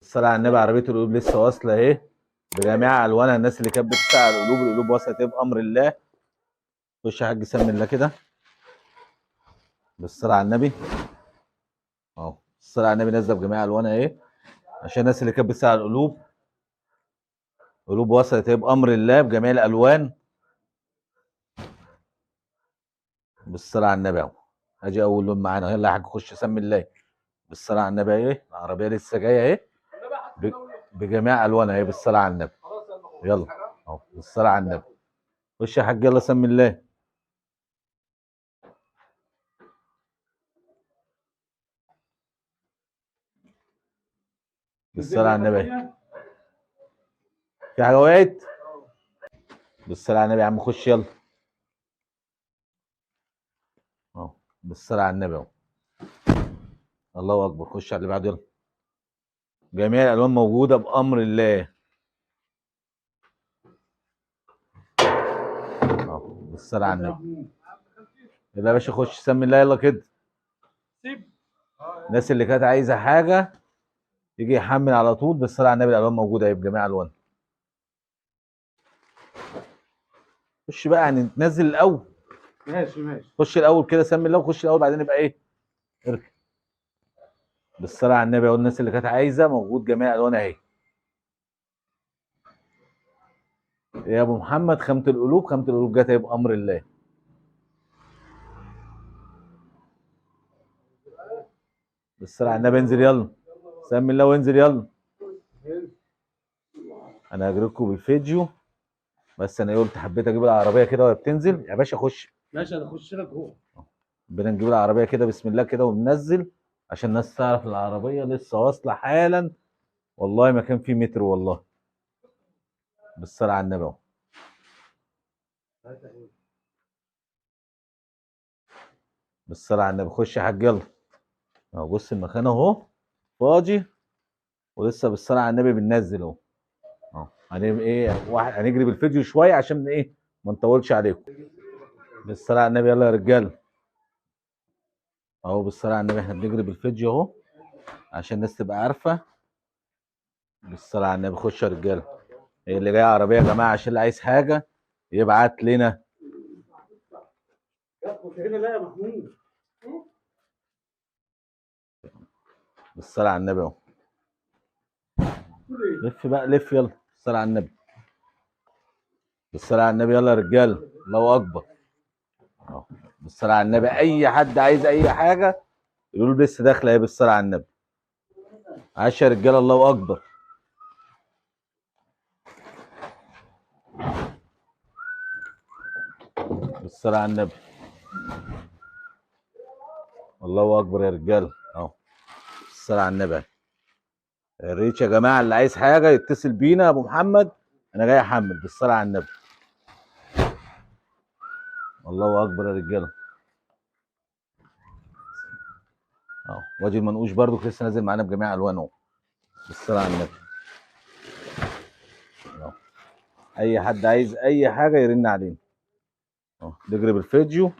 بالصلاة على النبي. عربية القلوب لسه واصلة اهي بجميع الوانها. الناس اللي كانت بتسأل على القلوب، القلوب وصلت ايه بأمر الله. خش يا حاج سمي الله كده بالصلاة على النبي اهو. الصلاة على النبي نازلة بجميع الوانها اهي عشان الناس اللي كانت بتسأل على القلوب. قلوب وصلت اهي بأمر الله بجميع الألوان. بالصلاة على النبي اهو. ادي أول لون معانا. يلا يا حاج خش سمي الله. بالصلاة على النبي اهي. العربية لسه جاية اهي بجميع الوانها اهي. بالصلاة على النبي. يلا اهو بالصلاة على النبي. خش يا حاج يلا سمي الله. بالصلاة على النبي. في حاجة وقعت؟ بالصلاة على النبي يا عم خش يلا اهو. بالصلاة على النبي اهو. الله اكبر. خش على اللي بعده يلا. جميع الالوان موجودة بامر الله اهو. بالصلاة على النبي. يلا يا باشا خش سمي الله يلا كده. الناس اللي كانت عايزه حاجة يجي يحمل على طول. بالصلاة على النبي الالوان موجودة اهي بجميع الوانها. خش بقى يعني تنزل الاول. ماشي ماشي. خش الاول كده سمي الله وخش الاول بعدين يبقى ايه اركب. بالصلاة على النبي اهو. الناس اللي كانت عايزه موجود جميع الوانها اهي. يا ابو محمد خامة القلوب، خامة القلوب جت اهي بامر الله. بالصلاة على النبي انزل يلا. سمي الله وانزل يلا. انا هجريكم بالفيديو بس انا قلت حبيت اجيب العربية كده وهي بتنزل. يا باشا خش. ماشي انا اخش لك اهو. بنجيب العربية كده بسم الله كده وبننزل عشان الناس تعرف العربية لسه واصله حالا. والله ما كان في متر والله. بالصلاة على النبي اهو. بالصلاة على النبي. خش يا حاج يلا اهو. بص المكان اهو فاضي ولسه بالصلاة على النبي بننزل اهو. اهو هنعمل ايه؟ واحد هنجري بالفيديو شوية عشان ايه ما نطولش عليكم. بالصلاة على النبي يلا يا رجاله اهو. بالصلاة على النبي احنا بنجري بالفيديو اهو عشان الناس تبقى عارفه. بالصلاة على النبي. خش يا رجاله. اللي جاي عربية يا جماعة عشان اللي عايز حاجة يبعت لنا. لا يا محمود. بالصلاة على النبي اهو. لف بقى لف يلا. بالصلاة على النبي. بالصلاة على النبي يلا يا رجاله. الله اكبر اهو. بالصلاة على النبي. اي حد عايز اي حاجة يقول لسه داخله اهي. بالصلاة على النبي. عاش يا رجاله. الله اكبر. بالصلاة على النبي. الله اكبر يا رجاله اهو. بالصلاة على النبي. يا ريت يا جماعة اللي عايز حاجة يتصل بينا. يا ابو محمد انا جاي احمل. بالصلاة على النبي. الله اكبر يا رجاله اهو. وادي المنقوش برضو لسه نازل معانا بجميع الوانه. بالصلاة على النبي اهو. اي حد عايز اي حاجة يرن علينا اهو. نجري بالفيديو.